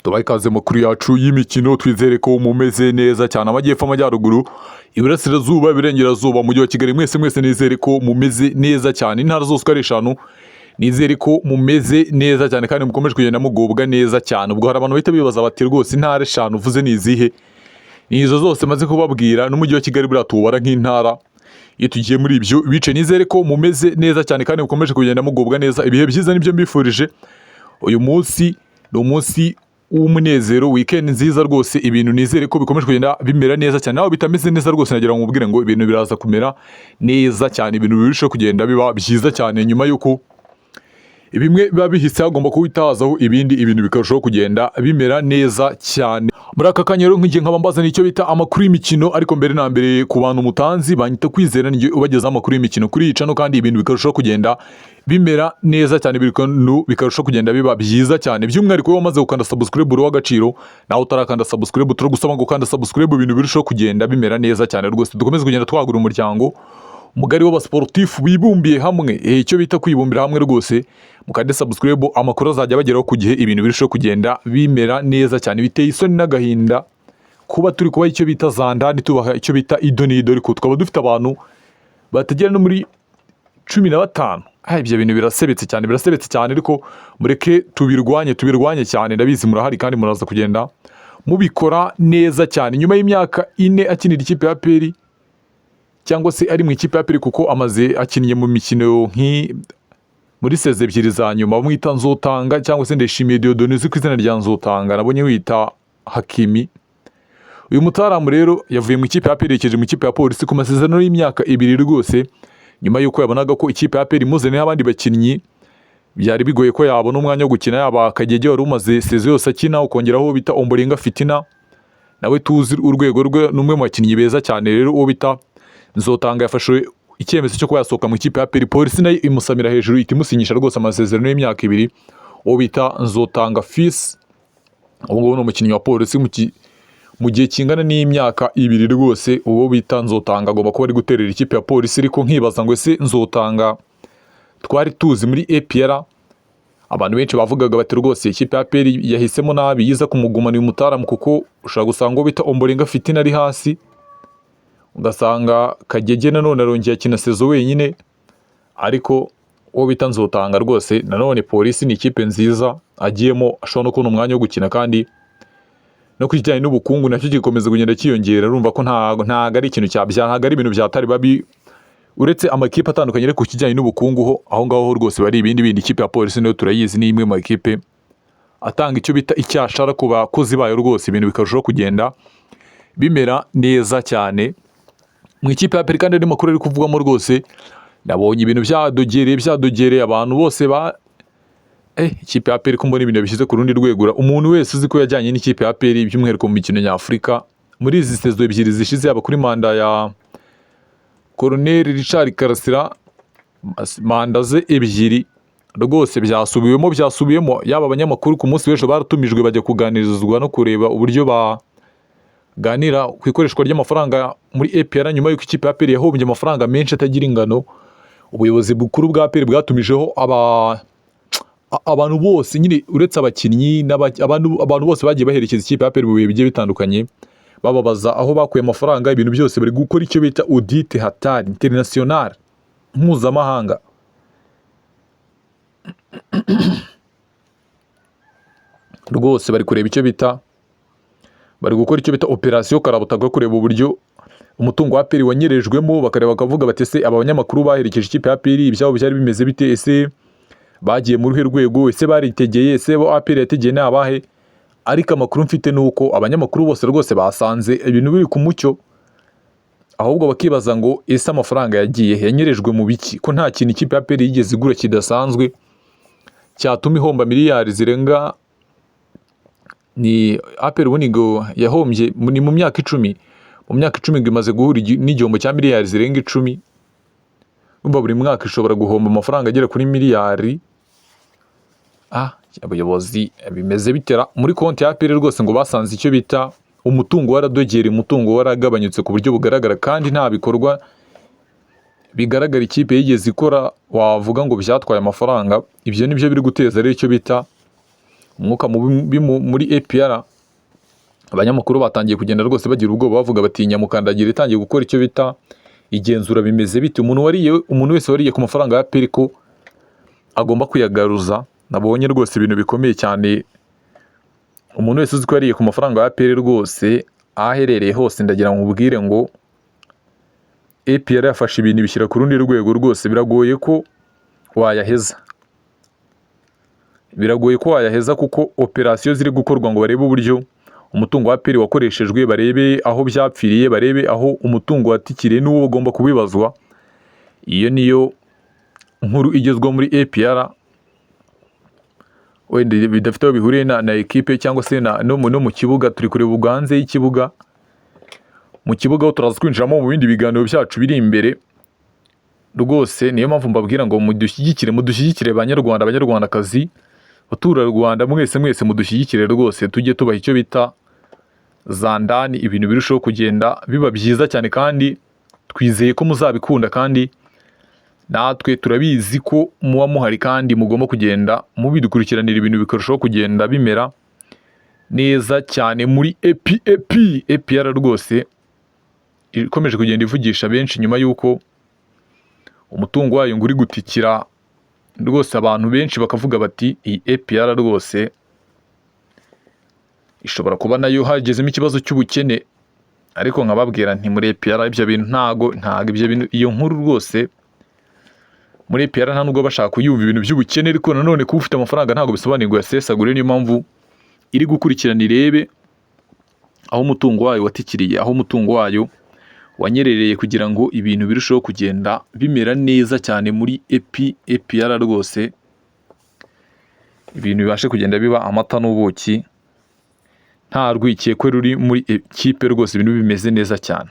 Tubahe ikaze makuru yacu y'imikino, twizere ko mumeze neza cyane. Amajyepfo, amajyaruguru, iburasirazuba, iburengerazuba, umujyi wa Kigali, mwese mwese nizere ko mumeze neza cyane. Intara zose uko ari eshanu, nizere ko mumeze neza cyane kandi mukomeje kugenda mugubwa neza cyane. Ubwo hari abantu bahita bibaza bati: "Rwose intara eshanu uvuze ni izihe?" Ni izo zose maze kubabwira, n'umujyi wa Kigali buriya tuwubara nk'intara. Iyo tugiye muri ibyo bice, nizere ko mumeze neza cyane kandi mukomeje kugenda mugubwa neza. Ibihe byiza nibyo mbifurije. Uyu munsi ni umunsi w'umunezero, weekend nziza rwose. Ibintu nizere ko bikomeje kugenda bimera neza cyane. Nawe bitameze neza rwose, nagira ngo mubwire ngo ibintu biraza kumera neza cyane, ibintu birushaho kugenda biba byiza cyane. Nyuma y'uko bimwe biba bihise, hagomba guhita hazaho ibindi, ibintu bikarushaho kugenda bimera neza cyane. Muri aka kanya rero, nk'igihe nkaba mbazaniye icyo bita amakuru y'imikino. Ariko mbere na mbere, ku bantu mutanzi, banyita Kwizera, njye ubagezaho amakuru y'imikino kuri iyi channel, kandi ibintu bikarushaho kugenda bimera neza cyane, ibintu bikarushaho kugenda biba byiza cyane. By'umwihariko wowe wamaze gukanda subscribe, uri uw'agaciro. Nawe utarakanda subscribe, turagusaba ngo ukanda subscribe, ibintu birushaho kugenda bimera neza cyane rwose. Dukomeze kugenda twagura umuryango mugari w'abasportifu bibumbiye hamwe, icyo bita kwibumbira hamwe rwose. Mukande subscribe, amakuru azajya abageraho ku gihe, ibintu birushaho kugenda bimera neza cyane. Biteye isoni n'agahinda kuba turi kubaha icyo bita zandani, tubaha icyo bita ido n'ido, ariko tukaba dufite abantu batagera no muri 15. Ibyo bintu birasebetse cyane, birasebetse cyane. Ariko mureke tubirwanye, tubirwanye cyane. Ndabizi murahari kandi muraza kugenda mubikora neza cyane. Nyuma y'imyaka 4 akinira ikipe ya APR, cyangwa se ari mu ikipe ya APR, kuko amaze akinnye mu mikino nk'i muri saison ebyiri za nyuma, bamwita Nzotanga cyangwa se Ndayishimiye Dieudonné uzwi ku izina rya Nzotanga, nabonye wita Hakimi. Uyu mutaramu rero yavuye mu ikipe ya APR yerekeje mu ikipe ya Polisi ku masezerano y'imyaka 2 rwose, nyuma y'uko yabonaga ko ikipe ya APR imuzaniyeho abandi bakinnyi byari bigoye ko yabona umwanya wo gukina, yaba Kagege wari umaze saison yose akina, ukongeraho bita Ombolenga Fitina, nawe tuzi urwego rwe, ni umwe mu bakinnyi beza cyane. Rero uwo bita Nzotanga yafashe icyemezo cyo kuba yasohoka mu ikipe ya APR, Polisi nayo imusamira hejuru, ihita imusinyisha rwose amasezerano y'imyaka 2. Uwo bita Nzotanga Fils ubu ngubu ni umukinnyi wa Polisi mu gihe kingana n'imyaka 2 rwose. Uwo bita Nzotanga agomba kuba ari guterera ikipe ya Polisi. Ariko nkibaza ngo: ese Nzotanga twari tuzi muri APR, abantu benshi bavugaga bati: "Rwose ikipe ya APR yahisemo nabi yiza kumugumana uyu mutaramu," kuko ushobora gusanga uwo bita Ombolenga Fitina ari hasi, ugasanga Kagege nanone arongeye akina saison wenyine. Ariko uwo bita Nzotanga rwose, nanone Polisi ni ikipe nziza agiyemo, ashobora no kubona umwanya wo gukina, kandi no ku kijyanye n'ubukungu nacyo gikomeza kugenda cyiyongera. Urumva ko ntago ari ikintu cyabyara, ntago ari ibintu byatari babi uretse amakipe atandukanye. Ariko ku kijyanye n'ubukungu ho, aho ngaho ho rwose bari ibindi bindi. Ikipe ya Polisi nayo turayizi, ni imwe mu makipe atanga icyo bita icyashara ku bakozi bayo rwose, ibintu bikarushaho kugenda bimera neza cyane. Mu ikipe ya APR kandi andi makuru ari kuvugwamo rwose, nabonye ibintu byadogereye, byadogereye abantu bose ba ikipe ya APR, ko mbona ibintu bishyize ku rundi rwego. Umuntu wese uzi ko yajyanye n'ikipe ya APR, by'umwihariko mu mikino nyafurika muri izi saison ebyiri zishize, yaba kuri manda ya Colonel Richard Karasira, manda ze ebyiri rwose byasubiwemo, byasubiwemo. Yaba abanyamakuru, ku munsi w'ejo baratumijwe bajya kuganirizwa no kureba uburyo baganira ku ikoreshwa ry'amafaranga muri APR, nyuma y'uko ikipe ya APR yahombye amafaranga menshi atagira ingano. Ubuyobozi bukuru bwa APR bwatumijeho abantu bose nyine, uretse abakinnyi, abantu bose bagiye baherekeza ikipe ya APR mu bihe bigiye bitandukanye, bababaza aho bakuye amafaranga, ibintu byose. Bari gukora icyo bita audit hatari international, mpuzamahanga rwose. Bari kureba icyo bita, bari gukora icyo bita operasiyo karabutaka yo kureba uburyo umutungo wa APR wanyerejwemo, bakareba bakavuga bati: "Ese aba banyamakuru baherekeje ikipe ya APR ibyabo byari bimeze bite? Ese bagiye mu ruhe rwego? Ese baritegeye? Ese bo APR yategeye ni abahe?" Ariko amakuru mfite ni uko abanyamakuru bose rwose basanze ibintu biri ku mucyo, ahubwo bakibaza ngo: "Ese amafaranga yagiye he? Yanyerejwe mu biki, ko nta kintu ikipe ya APR yigeze igura kidasanzwe cyatuma ihomba miliyari zirenga?" Ni APR ubundi ngo yahombye ni mu myaka 10, mu myaka 10 ngo imaze guhura n'igihombo cya miliyari zirenga 10. Urumva buri mwaka ishobora guhomba amafaranga agera kuri miliyari. Abayobozi bimeze bitera muri konti ya APR rwose, ngo basanze icyo bita umutungo waradogereye, umutungo waragabanyutse ku buryo bugaragara, kandi nta bikorwa bigaragara ikipe yigeze ikora wavuga ngo byatwaye amafaranga. Ibyo nibyo biri guteza rero icyo bita Umwuka mubi muri APR, abanyamakuru batangiye kugenda rwose bagira ubwoba, bavuga bati: "Nyamukandagira itangiye gukora icyo bita igenzura, bimeze bite?" Umuntu wariye, umuntu wese wariye ku mafaranga ya APR ko agomba kuyagaruza. Nabonye rwose ibintu bikomeye cyane. Umuntu wese uzi ko yariye ku mafaranga ya APR rwose, aho aherereye hose, ndagira ngo nkubwire ngo APR yafashe ibintu ibishyira ku rundi rwego. Rwose biragoye ko wayaheza, biragoye ko wayaheza, kuko operasiyo ziri gukorwa ngo barebe uburyo umutungo wa APR wakoreshejwe, barebe aho byapfiriye, barebe aho umutungo watikiriye n'uwo ugomba kubibazwa. Iyo niyo nkuru igezweho muri APR, wenda bidafite aho bihuriye na ekipe cyangwa se no mu kibuga. Turi kureba ubwo hanze y'ikibuga. Mu kibuga ho turaza kwinjiramo mu bindi biganiro byacu biri imbere. Rwose niyo mpamvu mbabwira ngo mudushyigikire, mudushyigikire, Banyarwanda, Banyarwandakazi, Baturarwanda mwese mwese, mudushyigikire rwose, tujye tubaha icyo bita za ndani, ibintu birushaho kugenda biba byiza cyane. Kandi twizeye ko muzabikunda, kandi natwe turabizi ko muba muhari kandi mugomba kugenda mubidukurikiranira, ibintu bikarushaho kugenda bimera neza cyane muri APR. Rwose ikomeje kugenda ivugisha benshi nyuma y'uko umutungo wayo ngo uri gutikira. Rwose abantu benshi bakavuga bati: "Iyi APR rwose ishobora kuba nayo hagezemo ikibazo cy'ubukene." Ariko nkababwira nti muri APR ibyo bintu ntago ibyo bintu, iyo nkuru rwose muri APR nta nubwo bashaka kuyumva, ibintu by'ubukene. Ariko nanone kuba ufite amafaranga ntabwo bisobanuye ngo uyasesagure. Niyo mpamvu iri gukurikirana irebe aho umutungo wayo watikiriye, aho umutungo wayo wanyerereye, kugira ngo ibintu birusheho kugenda bimera neza cyane muri APR. Rwose ibintu bibashe kugenda biba amata n'ubuki, nta rwikekwe ruri muri ekipe, rwose ibintu bimeze neza cyane.